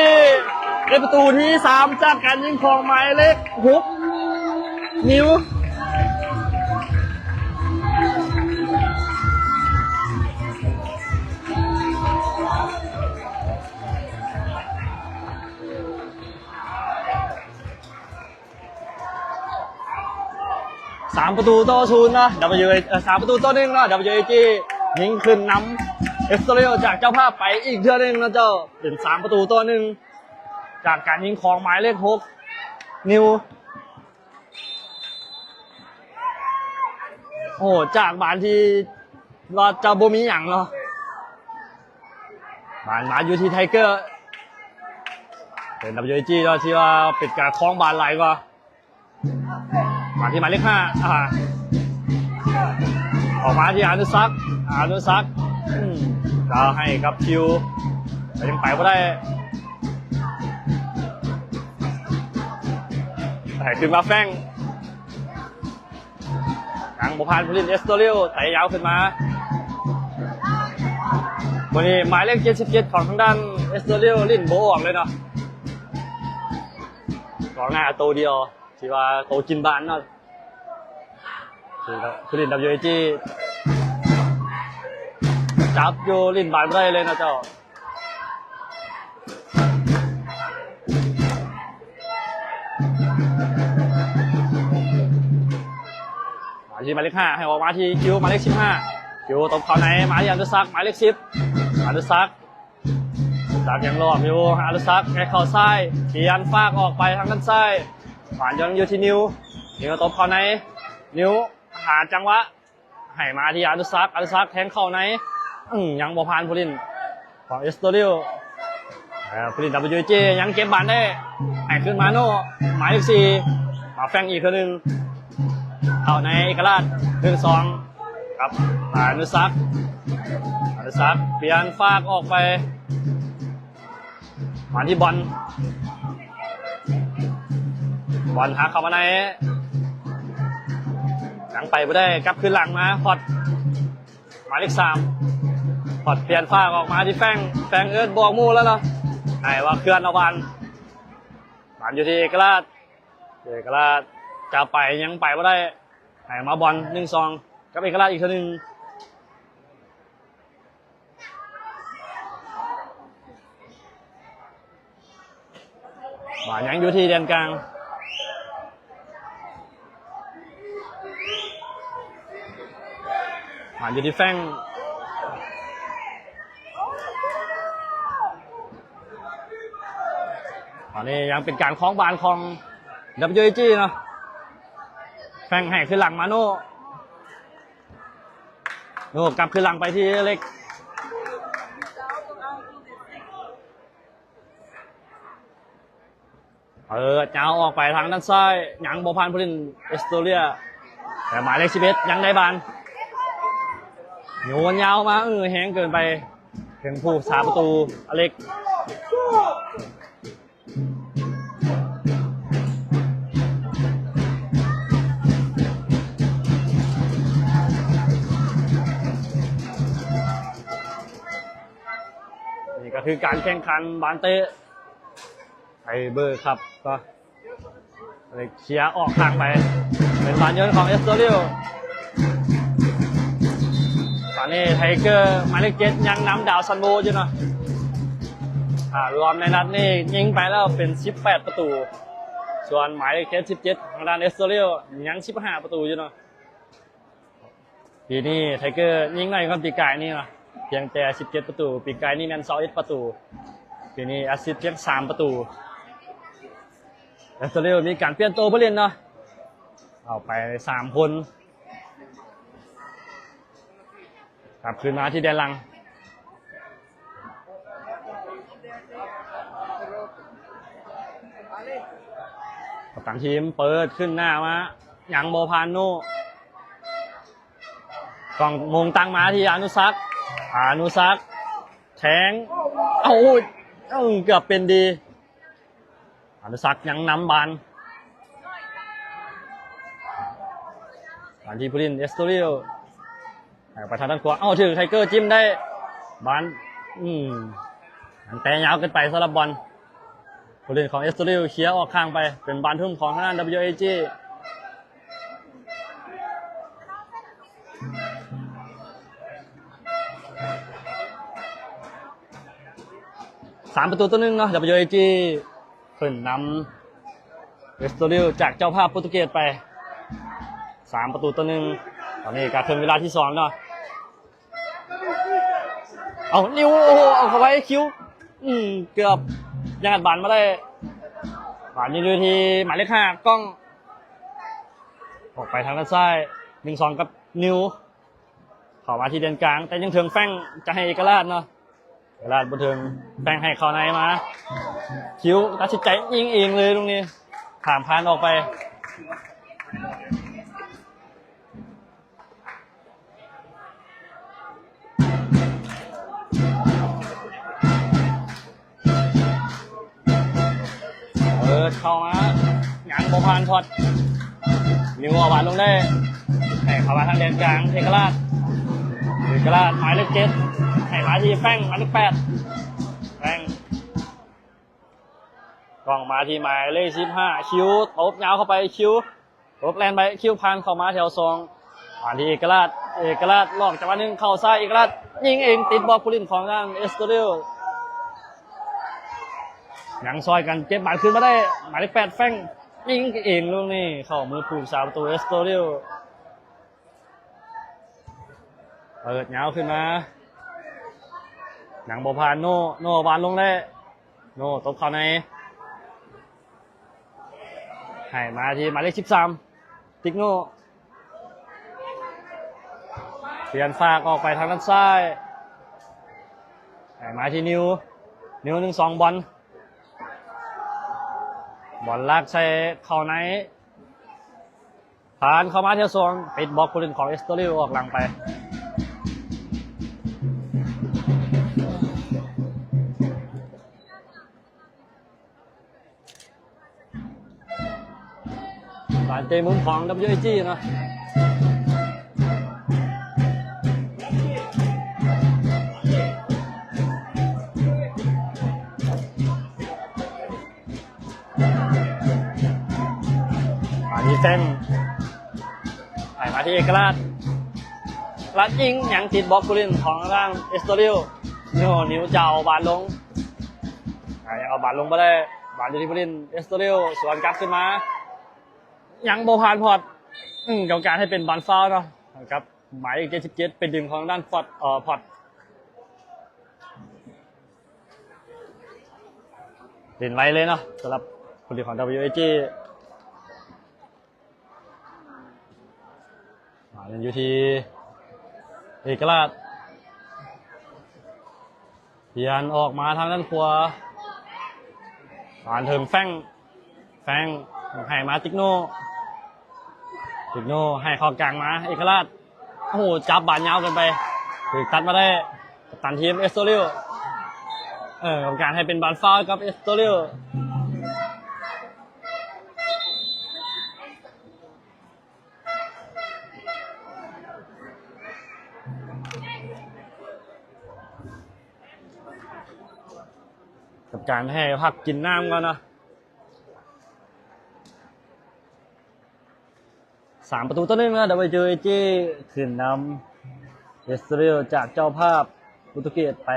ເປັນປະຕູທີສາມ ຈາກການຍິງຂອງໝາຍເລກຫົກ ນິວ. ສາມປະຕູຕໍ່ສູນເນາະ WA ເອີ ສາມປະຕູຕໍ່ໜຶ່ງເນາະ WAG ຍິງຂຶ້ນນຳ Estoril ຈາກເຈົ້າພາບໄປອີກເທື່ອໜຶ່ງເນາະເຈົ້າ ເປັນສາມປະຕູຕໍ່ໜຶ່ງ ຈາກການຍິງຂອງໝາຍເລກຫົກ ນິວ. ໂອ້ ຈາກບານທີ່ວ່າຈະບໍ່ມີຫຍັງເນາະ ບານມາຢູ່ທີ່ໄທເກີ ເປັນ WAG ເນາະ ທີ່ວ່າເປັນການຄອງບານຫຼາຍກວ່າ ມາທີ່ໝາຍເລກຫ້າ ອ່າ ອອກມາທີ່ອານຸສັກ ອານຸສັກ ອືມ ລາວໃຫ້ກັບຄິວ ແຕ່ຍັງໄປບໍ່ໄດ້ ໃຫ້ຂຶ້ນມາແຟງ ຍັງບໍ່ຜ່ານຜູ້ຫຼິ້ນ Estoril ໄຕຍາວຂຶ້ນມາ ມື້ນີ້ໝາຍເລກເຈັດສິບເຈັດ ຂອງທາງດ້ານ Estoril ຫຼິ້ນບໍ່ອອກເລີຍເນາະ ກອງໜ້າໂຕດຽວ ທີ່ວ່າໂຕກິນບານເນາະ ຜູ້ຫຼິ້ນ WAG ຈັບຢູ່ ຫຼິ້ນບານບໍ່ໄດ້ເລີຍເນາະເຈົ້າ ມາທີ່ໝາຍເລກຫ້າ ໃຫ້ອອກມາທີ່ຄິວ ໝາຍເລກສິບຫ້າ ຄິວຕົບເຂົ້າໃນ ມາທີ່ອານຸສັກ ໝາຍເລກສິບ ອານຸສັກ ອານຸສັກຍັງລ້ອມຢູ່ ອານຸສັກໃຫ້ເຂົ້າຊ້າຍ ປ່ຽນຟາກອອກໄປທາງດ້ານຊ້າຍ ບານຍັງຢູ່ທີ່ນິວ ນິວຕົບເຂົ້າໃນ ນິວຫາຈັງຫວະ ໃຫ້ມາທີ່ອານຸສັກ ອານຸສັກແທງເຂົ້າໃນ ອືມ ຍັງບໍ່ຜ່ານຜູ້ຫຼິ້ນຂອງ Estoril ເອີ ຜູ້ຫຼິ້ນ WAG ຍັງເກັບບານໄດ້ ໃຫ້ຂຶ້ນມາໂນ ໝາຍເລກສີ່ ມາແຟງອີກເທື່ອໜຶ່ງ ເຂົ້າໃນເອກະລາດ ໜຶ່ງສອງ ກັບອານຸສັກ ອານຸສັກປ່ຽນຟາກອອກໄປ ມາທີ່ບອນ ບອນຫັກເຂົ້າມາໃນ ຍັງໄປບໍ່ໄດ້ ກັບຄືນຫຼັງມາ ພອດ ໝາຍເລກສາມ ພອດປ່ຽນຟາກອອກມາທີ່ແຟງ ແຟງເອີ້ນບອກໝູ່ແລ້ວເນາະ ໃຫ້ວ່າເຄື່ອນເອົາບານ ບານຢູ່ທີ່ເອກະລາດ ເອກະລາດຈະໄປ ຍັງໄປບໍ່ໄດ້ ໃຫ້ມາບອນ ໜຶ່ງສອງ ກັບເອກະລາດອີກເທື່ອໜຶ່ງ ບານຍັງຢູ່ທີ່ແດນກາງ ບານຢູ່ທີ່ແຟງ ຕອນນີ້ຍັງເປັນການຄອງບານຂອງ WAG ເນາະ ແຟງໃຫ້ຄືນຫຼັງມາໂນ ໂນກັບຄືນຫຼັງໄປທີ່ເລັກ ເປີດຍາວອອກໄປທາງດ້ານຊ້າຍ ຍັງບໍ່ຜ່ານຜູ້ຫຼິ້ນ Estoril ແຕ່ໝາຍເລກສິບເອັດ ຍັງໄດ້ບານ ໂຍນຍາວມາ ເອີ ແຮງເກີນໄປ ເຖິງຜູ້ຮັກສາປະຕູ ອາເລັກ ນີ້ກໍຄືການແຂ່ງຂັນບານເຕະ ໄຟເບີຄັບ ກໍເຄຍອອກທາງໄປ ເປັນບານໂຍນຂອງ Estoril ຕອນນີ້ໄທເກີໝາຍເລກເຈັດຍັງນຳດາວຊັນໂວຢູ່ເນາະ ຖ້າລວມໃນນັດນີ້ຍິງໄປແລ້ວເປັນສິບແປດປະຕູ ສ່ວນໝາຍເລກເຈັດສິບເຈັດ ທາງດ້ານ Estoril ຍັງສິບຫ້າປະຕູຢູ່ເນາະ. ປີນີ້ໄທເກີຍິງໜ້ອຍກວ່າປີກາຍນີ້ເນາະ ພຽງແຕ່ສິບເຈັດປະຕູ ປີກາຍນີ້ແມ່ນຊາວເອັດປະຕູ ປີນີ້ແອັດຊິດພຽງສາມປະຕູ ແລະ Estoril ມີການປ່ຽນໂຕຜູ້ຫຼິ້ນເນາະ ເອົາໄປສາມຄົນ ກັບຄືນມາທີ່ແດນຫຼັງ ກັບຕັນທີມເປີດຂຶ້ນໜ້າມາ ຍັງບໍ່ຜ່ານໂນ ຕ້ອງມົງຕັ້ງມາທີ່ອານຸສັກ ອານຸສັກ ແທງ ເອົາ ເອີ ເກືອບເປັນດີ ອະນຸສັກຍັງນຳບານ ບານທີ່ຜູ້ຫຼິ້ນເອັສໂຕຣິວ ໃຫ້ໄປທາງດ້ານຂວາ ເອົາ ຖືກໄທເກີຈິ້ມໄດ້ ບານ ອືມ ມັນແຕະຍາວເກີນໄປສຳລັບບອນ ຜູ້ຫຼິ້ນຂອງເອັສໂຕຣິວເຄຍອອກຂ້າງໄປ ເປັນບານທຸ່ມຂອງທາງດ້ານ WAG ສາມປະຕູຕໍ່ໜຶ່ງເນາະ WAG ຂຶ້ນນຳເອັສໂຕຣິວຈາກເຈົ້າພາບໂປຣຕຸເກດໄປ ສາມປະຕູຕໍ່ໜຶ່ງ ຕອນນີ້ກະເຄິ່ງເວລາທີສອງເນາະ ເອົາ ນິວ ໂອ້ໂຫ ເອົາເຂົ້າໄປ ຄິວ ອືມ ເກືອບຍາດບານມາໄດ້ ບານນີ້ຢູ່ທີ່ໝາຍເລກຫ້າ ກ້ອງ ອອກໄປທາງດ້ານຊ້າຍ ໜຶ່ງສອງກັບນິວ ເຂົ້າມາທີ່ແດນກາງ ແຕ່ຍັງເຖິງແຟງ ຈະໃຫ້ເອກະລາດເນາະ ເອກະລາດບໍ່ເຖິງ ແຟງໃຫ້ເຂົ້າໃນມາ ຄິວຕັດສິນໃຈຍິງເອງເລີຍລູກນີ້ ຂ້າມຄານອອກໄປ ເປີດເຂົ້າມາ ຍັງບໍ່ຜ່ານພອດ ນິວເອົາບານລົງໄດ້ ໃຫ້ເຂົ້າມາທາງແດນກາງ ເອກະລາດ ເອກະລາດ ໝາຍເລກເຈັດ ໃຫ້ມາທີ່ແຟງ ໝາຍເລກແປດ ແຟງ ກ້ອງມາທີ່ໝາຍເລກສິບຫ້າ ຄິວ ຕົບຍາວເຂົ້າໄປ ຄິວ ຕົບແລ່ນໄປ ຄິວ ຜ່ານເຂົ້າມາແຖວສອງ ມາທີ່ເອກະລາດ ເອກະລາດ ລອກຈັງຫວະໜຶ່ງ ເຂົ້າຊ້າຍ ເອກະລາດ ຍິງເອງ ຕິດບລັອກຜູ້ຫຼິ້ນຂອງທາງເອັສໂຕຣິວ ຍັງຊ່ອຍກັນເກັບບານຄືນມາໄດ້ ໝາຍເລກແປດ ແຟງ ຍິງເອງລູກນີ້ ເຂົ້າມືຜູ້ຮັກສາປະຕູເອັສໂຕຣິວ ເປີດຍາວຂຶ້ນມາ ຍັງບໍ່ຜ່ານ ໂນ ໂນ ວານລົງໄດ້ ໂນ ຕົບເຂົ້າໃນ ໃຫ້ມາທີ່ໝາຍເລກສິບສາມ ຕິກໂນ ປ່ຽນຟາກອອກໄປທາງດ້ານຊ້າຍ ໃຫ້ມາທີ່ນິວ ນິວ ໜຶ່ງສອງ ບອນ ບອນລາກໃສ່ເຂົ້າໃນ ຜ່ານເຂົ້າມາແຖວສອງ ຕິດບລັອກຜູ້ຫຼິ້ນຂອງເອັສໂຕຣິວອອກຫຼັງໄປ ບານເຕະມຸມຂອງ WAG ເນາະ ມາທີ່ແຟງ ໃຫ້ມາທີ່ເອກະລາດ ລາດຍິງ ຍັງຕິດບລັອກຜູ້ຫຼິ້ນຂອງທາງດ້ານເອັສໂຕຣິວ ໂນ ນິວຈະເອົາບານລົງ ໃຫ້ເອົາບານລົງບໍ່ໄດ້ ບານຢູ່ທີ່ຜູ້ຫຼິ້ນເອັສໂຕຣິວ ສວນກັບຂຶ້ນມາ ຍັງບໍ່ຜ່ານພອດ ອືມ ກຳມະການໃຫ້ເປັນບານຟາວເນາະ ກັບໝາຍເລກເຈັດສິບເຈັດ ໄປດຶງຂອງທາງດ້ານພອດ ເອີ ພອດ ຫຼິ້ນໄວເລີຍເນາະ ສຳລັບຜູ້ຫຼິ້ນຂອງ WAG ມາເປັນຢູ່ທີ່ເອກະລາດ ປ່ຽນອອກມາທາງດ້ານຂວາ ມາເຖິງແຟງ ແຟງໃຫ້ມາຕິກໂນ ຕິກໂນໃຫ້ເຂົ້າກາງມາ ເອກະລາດ ໂອ້ໂຫ ຈັບບານຍາວເກີນໄປ ຖືກຕັດມາໄດ້ ກັບຕັນທີມເອັສໂຕຣິວ ເອີ ກຳມະການໃຫ້ເປັນບານຟາວກັບເອັສໂຕຣິວ ກັບການໃຫ້ພັກກິນນ້ຳກ່ອນເນາະ ສາມປະຕູຕໍ່ໜຶ່ງເນາະ WAG ຂຶ້ນນຳເອັສໂຕຣິວຈາກເຈົ້າພາບໂປຣຕຸເກດໄປ.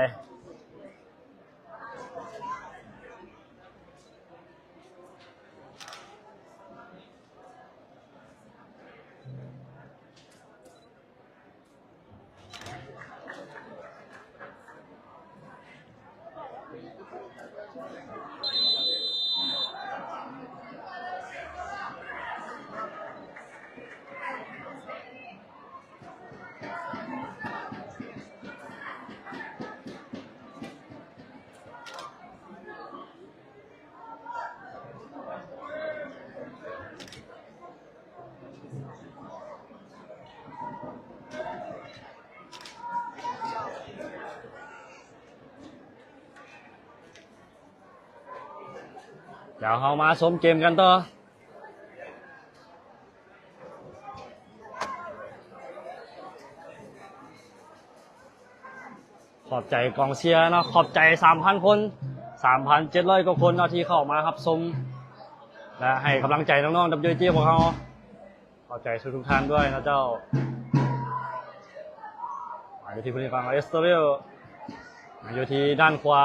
ດຽວເຮົາມາຊົມເກມກັນຕໍ່. ຂອບໃຈກອງເຊຍເນາະ, ຂອບໃຈສາມພັນຄົນ, ສາມພັນເຈັດຮ້ອຍກວ່າຄົນເນາະ ທີ່ເຂົ້າມາຮັບຊົມ ແລະ ໃຫ້ກຳລັງໃຈນ້ອງໆ ດັບເບິນຢູເອຈີ ຂອງເຮົາ. ຂອບໃຈທຸກໆທ່ານດ້ວຍນະເຈົ້າ. ມາຢູ່ທີ່ຜູ້ຫຼິ້ນຂອງເອສໂຕເຣຍ ມາຢູ່ທີ່ດ້ານຂວາ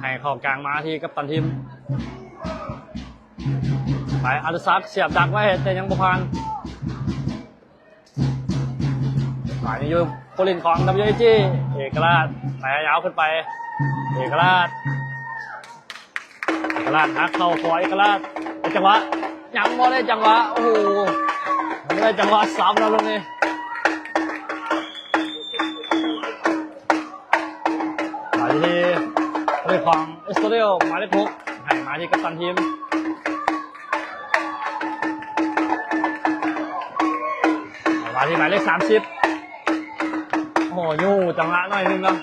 ໃຫ້ເຂົ້າກາງມາທີ່ກັບຕັນທີມ ໄປອະນຸສັກ ສຽບດັກໄວ້ ແຕ່ຍັງບໍ່ຜ່ານ. ມາຢູ່ຜູ້ຫຼິ້ນຂອງ ດັບເບິນຢູເອຈີ ເອກະລາດ ໄປຍາວຂຶ້ນໄປ ເອກະລາດ ເອກະລາດຫັກເຂົ້າຂວາ ເອກະລາດ ໄດ້ຈັງຫວະ ຍັງບໍ່ໄດ້ຈັງຫວະ ໂອ້ໂຫ ຍັງບໍ່ໄດ້ຈັງຫວະຊ້ຳແລ້ວລູກນີ້. ມາທີ່ເລື່ອງຂອງເອສໂຕເຣຍ ໝາຍເລກຫົກ ໃຫ້ມາທີ່ກັບຕັນທີມ ມາທີ່ໝາຍເລກສາມສິບ ໂອ້ໂຫ ຢູ່ຈັງຫວະໜ້ອຍໜຶ່ງເນາະ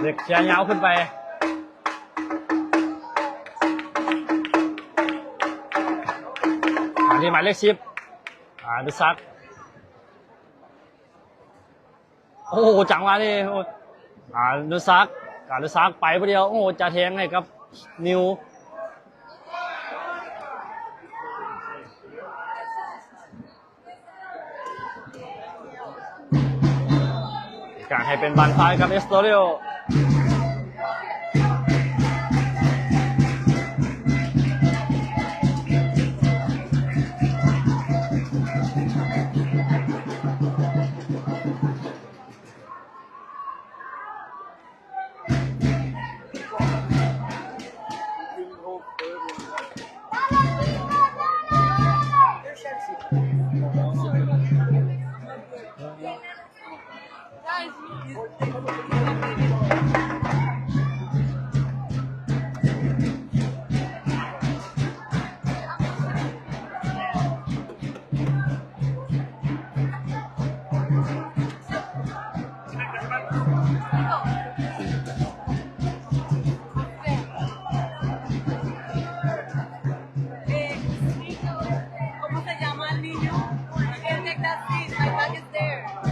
ເລັກເຄຍຍາວຂຶ້ນໄປ. ມາທີ່ໝາຍເລກສິບ ອານຸສັກ ໂອ້ໂຫ ຈັງຫວະນີ້ ອານຸສັກ ອານຸສັກໄປຜູ້ດຽວ ໂອ້ໂຫ ຈະແທງໃຫ້ກັບນິວ. ການໃຫ້ເປັນບານຊ້າຍກັບເອສໂຕເຣຍ.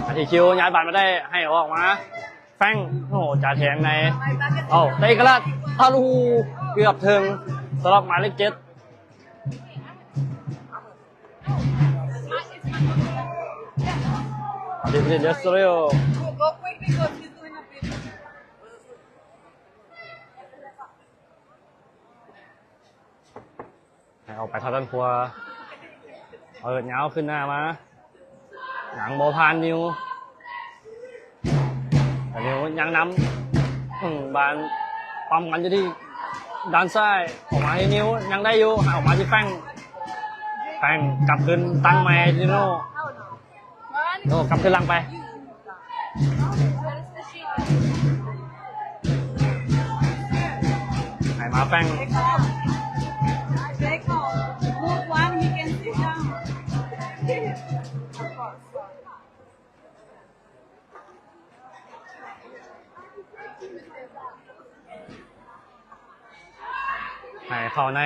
ອັນທີ່ຄິວຍ້າຍບານມາໄດ້ ໃຫ້ອອກມາ ແຟງ ໂອ້ໂຫ ຈາແທງໃນ ເອົ້າ ເຕະກະລາດ ອາລູ ເກືອບເຖິງ ສຳລັບໝາຍເລກເຈັດ. ອາດີເດສເຕເຣຍ ໃຫ້ອອກໄປທາງດ້ານຂວາ ເປີດຍາວຂຶ້ນໜ້າມາ ຍັງບໍ່ຜ່ານນິວ ແຕ່ນິວຍັງນຳ ອືມ ບານປ້ອມກັນຢູ່ທີ່ດ້ານຊ້າຍ ອອກມາທີ່ນິວ ຍັງໄດ້ຢູ່ ໃຫ້ອອກມາທີ່ແຟງ ແຟງກັບຄືນຕັ້ງໃໝ່ທີ່ໂນ ໂນກັບຄືນຫຼັງໄປ ໃຫ້ມາແຟງ ໃຫ້ເຂົ້າໃນ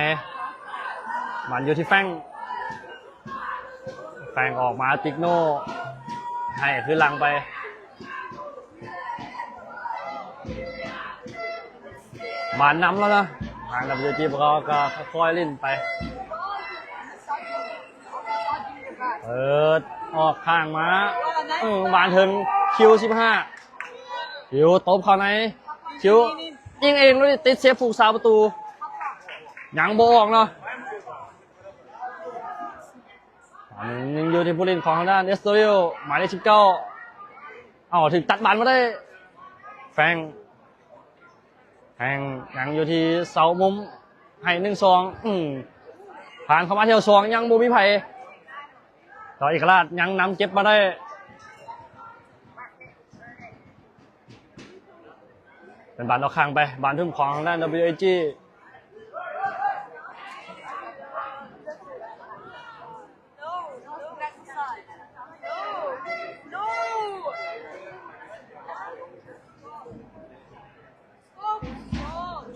ມັນຢູ່ທີ່ແຟງ ແຟງອອກມາຕິກໂນ ໃຫ້ຄືນຫຼັງໄປ ບານນຳແລ້ວນະ ທາງ ດັບເບິນຢູເອຈີ ພວກເຂົາກໍຄ່ອຍໆຫຼິ້ນໄປ ເປີດອອກຂ້າງມາ ເອີ ບານເຖິງຄິວສິບຫ້າ ຄິວຕົບເຂົ້າໃນ ຄິວຍິງເອງ ແລ້ວຕິດເຊຟຜູ້ຮັກສາປະຕູ ຍັງບໍ່ອອກເນາະ ຍັງຢູ່ທີ່ຜູ້ຫຼິ້ນຂອງທາງດ້ານເອສໂຕເຣຍ ໝາຍເລກສິບເກົ້າ ເອົາ ຖືກຕັດບານມາໄດ້ ແຟງ ແຟງຍັງຢູ່ທີ່ເສົາມຸມ ໃຫ້ໜຶ່ງສອງ ອືມ ຜ່ານເຂົ້າມາແຖວສອງ ຍັງບໍ່ມີໃຜ ຕໍ່ເອກະລາດ ຍັງນຳເກັບມາໄດ້ ເປັນບານອອກຂ້າງໄປ ບານທຶ່ມຂອງທາງດ້ານ ດັບເບິນຢູເອຈີ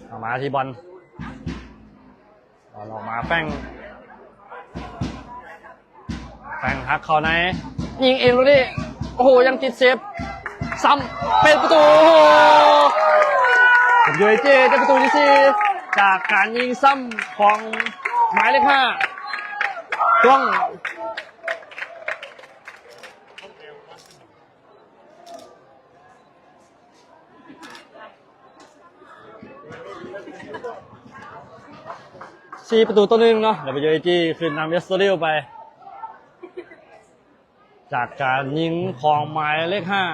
ເອົາມາທີ່ບອນ ອອກມາແຟງ ແຟງຫັກເຂົ້າໃນ ຍິງເອງລູກນີ້ ໂອ້ໂຫ ຍັງຕິດເຊບ ຊ້ຳເປັນປະຕູ ໂອ້ໂຫ ເປັນເອເຈ ໄດ້ປະຕູທີສີ່ ຈາກການຍິງຊ້ຳຂອງໝາຍເລກຫ້າ ຕ້ອງ ສີ່ປະຕູຕໍ່ໜຶ່ງເນາະ ດັບເບິນຢູເອຈີ ຂຶ້ນນຳເອສໂຕເຣຍໄປ ຈາກການຍິງຂອງໝາຍເລກຫ້າ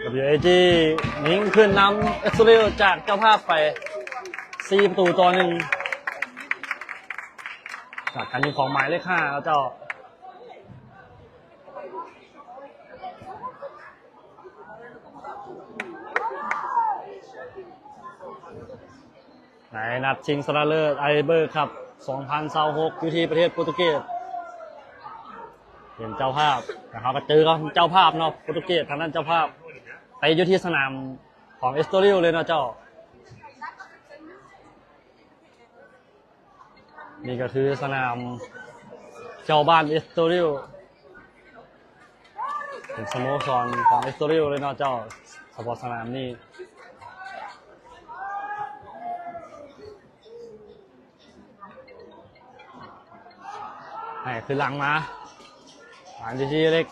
ດັບເບິນຢູເອຈີ ຍິງຂຶ້ນນຳເອສໂຕເຣຍຈາກເຈົ້າພາບໄປ ສີ່ປະຕູຕໍ່ໜຶ່ງ ຈາກການຍິງຂອງໝາຍເລກຫ້າເນາະເຈົ້າ. ໃນນັດຊິງຊະນະເລີດ Iber Cup ສອງພັນຊາວຫົກ ຢູ່ທີ່ປະເທດໂປຣຕຸເກດ ເປັນເຈົ້າພາບ ແລ້ວເຮົາກໍເຈີກັບເຈົ້າພາບເນາະ ໂປຣຕຸເກດ ທາງດ້ານເຈົ້າພາບ ໄປຢູ່ທີ່ສະໜາມຂອງເອສໂຕເຣຍເລີຍເນາະເຈົ້າ. ນີ້ກໍຄືສະໜາມເຈົ້າບ້ານເອສໂຕເຣຍ ເປັນສະໂມສອນຂອງເອສໂຕເຣຍເລີຍເນາະເຈົ້າ ສະເພາະສະໜາມນີ້ ໃຫ້ຄືນຫຼັງມາ ຫານທີ່ເລັກ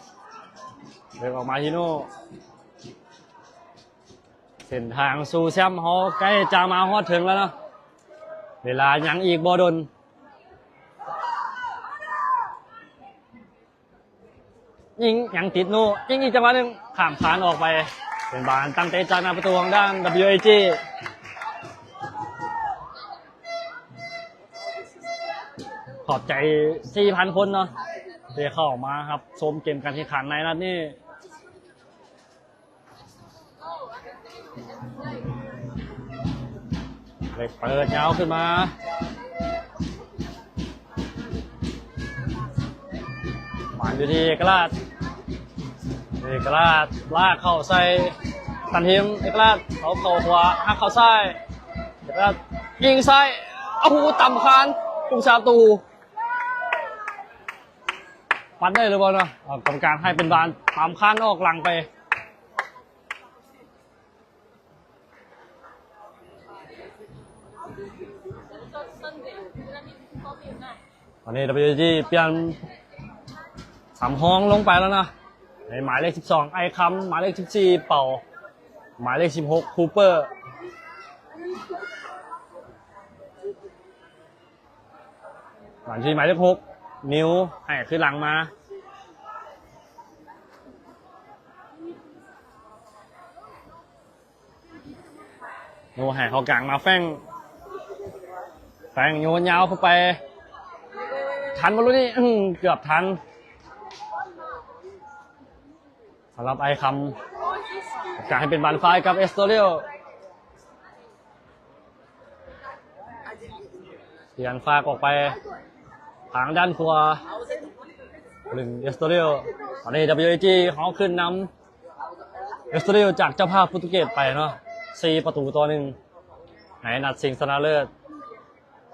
ເລັກອອກມາທີ່ໂນ ເສັ້ນທາງສູ່ແຊ້ມເຮົາໃກ້ຈະມາຮອດເຖິງແລ້ວເນາະ ເວລາຍັງອີກບໍ່ດົນ ຍິງ ຍັງຕິດໂນ ຍິງອີກຈັງຫວະໜຶ່ງ ຂ້າມຄານອອກໄປ ເປັນບານຕັ້ງເຕະຈາກໜ້າປະຕູຂອງດ້ານ ດັບເບິນຢູເອຈີ ຂອບໃຈສີ່ພັນຄົນເນາະ ທີ່ເຂົ້າມາຮັບຊົມເກມການແຂ່ງຂັນໃນນັດນີ້. ເລັກເປີດຍາວຂຶ້ນມາ ບານຢູ່ທີ່ເອກະລາດ ເອກະລາດລາກເຂົ້າໃສ່ຕັນເຮງ ເອກະລາດເອົາເຂົ້າຂວາ ຫັກເຂົ້າຊ້າຍ ເອກະລາດຍິງຊ້າຍ ໂອ້ໂຫ ຕຳຄານ ກຸງຊາຕູ ປັດໄດ້ຫຼືບໍ່ເນາະ ເອົາ ກຳມະການໃຫ້ເປັນບານ ຕຳຄານອອກຫຼັງໄປ. ຕອນນີ້ ດັບເບິນຢູເອຈີ ປ່ຽນສຳຮອງລົງໄປແລ້ວເນາະ ໃນໝາຍເລກສິບສອງ ໄອຄຳ ໝາຍເລກສິບສີ່ ເປົາ ໝາຍເລກສິບຫົກ ຄູເປີ ບານທີ່ໝາຍເລກຫົກ ນິວ ໃຫ້ຄືນຫຼັງມາ ໂນ ໃຫ້ເຂົ້າກາງມາແຟງ ແຟງໂຍນຍາວເຂົ້າໄປ ທັນບໍ່ລູກນີ້ ອືມ ເກືອບທັນ ສຳລັບໄອຄຳ ການໃຫ້ເປັນບານຟ້າຍກັບເອສໂຕເຣຍ ປ່ຽນຟາກອອກໄປທາງດ້ານຂວາ ເປັນເອສໂຕເຣຍ ຕອນນີ້ ດັບເບິນຢູເອຈີ ເຮົາຂຶ້ນນຳເອສໂຕເຣຍຈາກເຈົ້າພາບໂປຣຕຸເກດໄປເນາະ ສີ່ປະຕູຕໍ່ໜຶ່ງ ໃນນັດຊິງຊະນະເລີດ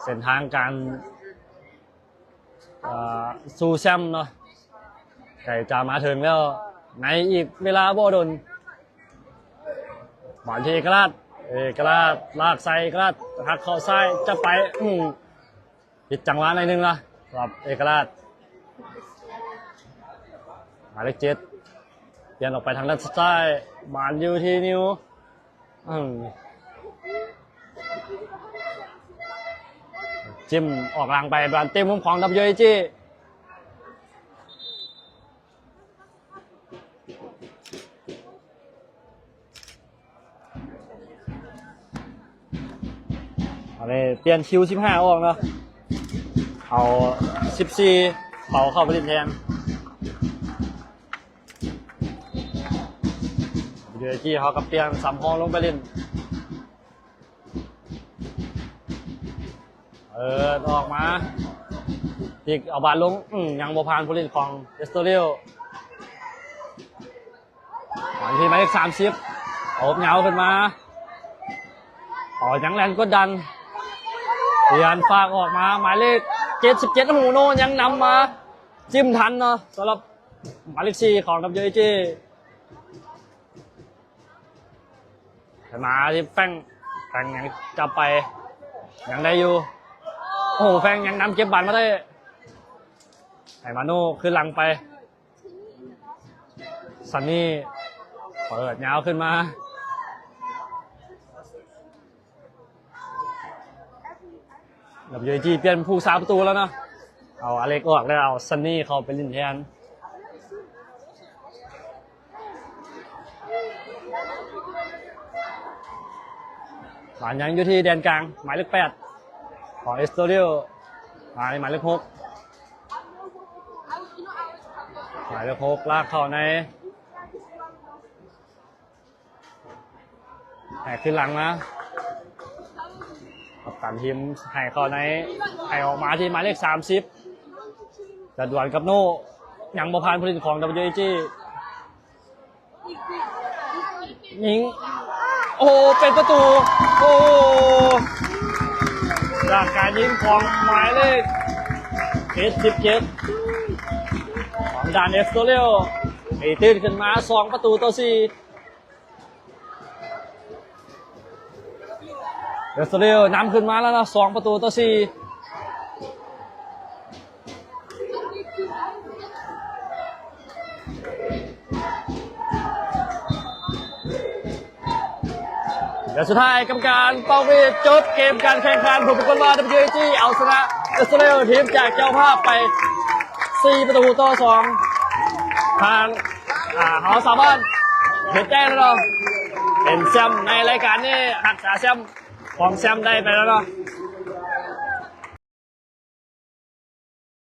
ເສັ້ນທາງການ ເອີ່ ສູ່ແຊ້ມເນາະ ໃກ້ຈະມາເຖິງແລ້ວ ໃນອີກເວລາບໍ່ດົນ ບານທີ່ເອກະລາດ ເອກະລາດລາກໃສ່ ເອກະລາດຫັກເຂົ້າຊ້າຍ ຈະໄປ ອືມ ຜິດຈັງຫວະໜ້ອຍໜຶ່ງລະ ສຳລັບເອກະລາດ ໝາຍເລກເຈັດ ປ່ຽນອອກໄປທາງດ້ານຊ້າຍ ບານຢູ່ທີ່ນິວ ອືມ ຈິ້ມອອກຫຼັງໄປ ບານເຕະມຸມຂອງ ດັບເບິນຢູເອຈີ ອັນນີ້ປ່ຽນຄິວສິບຫ້າອອກເນາະ ເອົາສິບສີ່ ເປົາເຂົ້າໄປຫຼິ້ນແທນ ເດີຈີ ເຮົາກໍປ່ຽນສຳຮອງລົງໄປຫຼິ້ນ ເປີດອອກມາ ຕິກເອົາບານລົງ ອືມ ຍັງບໍ່ຜ່ານຜູ້ຫຼິ້ນຂອງເອສໂຕເຣຍ ທີ່ໝາຍເລກສາມສິບ ໂອບຍາວຂຶ້ນມາ ເອົາ ຍັງແລ່ນກົດດັນ ປ່ຽນຟາກອອກມາ ໝາຍເລກເຈັດສິບເຈັດ ຫູໂນ ຍັງນຳມາ ຈິ້ມທັນເນາະ ສຳລັບໝາຍເລກສີ່ຂອງ WAG ຂຶ້ນມາທີ່ແຟງ ແຟງຍັງຈັບໄປ ຍັງໄດ້ຢູ່ ໂອ້ໂຫ ແຟງຍັງນຳເກັບບານມາໄດ້ ໃຫ້ມາໂນຄືນຫຼັງໄປ ຊັນນີເປີດຍາວຂຶ້ນມາ WAG ປ່ຽນຜູ້ສາປະຕູແລ້ວເນາະ ເອົາອາເລັກອອກແລ້ວ ເອົາຊັນນີເຂົ້າໄປຫຼິ້ນແທນ. ບານຍັງຢູ່ທີ່ແດນກາງ ໝາຍເລກແປດ ຂອງເອັສໂຕເຣຍ ມາໃນໝາຍເລກຫົກ ໝາຍເລກຫົກ ລາກເຂົ້າໃນ ໃຫ້ຄືນຫຼັງມາ ກັບຕັນທີມໃຫ້ເຂົ້າໃນ ໃຫ້ອອກມາທີ່ໝາຍເລກສາມສິບ ຈະດວນກັບໂນ ຍັງບໍ່ຜ່ານຜູ້ຫຼິ້ນຂອງ WAG ຍິງ ໂອ້ ເປັນປະຕູ ໂອ້ ຈາກການຍິງຂອງໝາຍເລກເຈັດສິບເຈັດ ຂອງດ່ານເອັສໂຕເຣຍ ຕີຕື່ນຂຶ້ນມາສອງປະຕູຕໍ່ສີ່ ເອັສໂຕເຣຍນຳຂຶ້ນມາແລ້ວເນາະ ສອງປະຕູຕໍ່ສີ່ ແລະ ສຸດທ້າຍກຳມະການເປົ່າຫວີດ ຈົບເກມການແຂ່ງຂັນ ຜົນປາກົດວ່າ WAG ເອົາຊະນະເອັສໂຕເຣຍ ທີມຈາກເຈົ້າພາບໄປສີ່ປະຕູຕໍ່ສອງ ທາງ ອາ ເຮົາສາມາດເຮັດໄດ້ແລ້ວເນາະ ເປັນແຊ້ມໃນລາຍການນີ້ ຮັກສາແຊ້ມ ຄອງແຊ້ມໄດ້ໄປແລ້ວເນາະ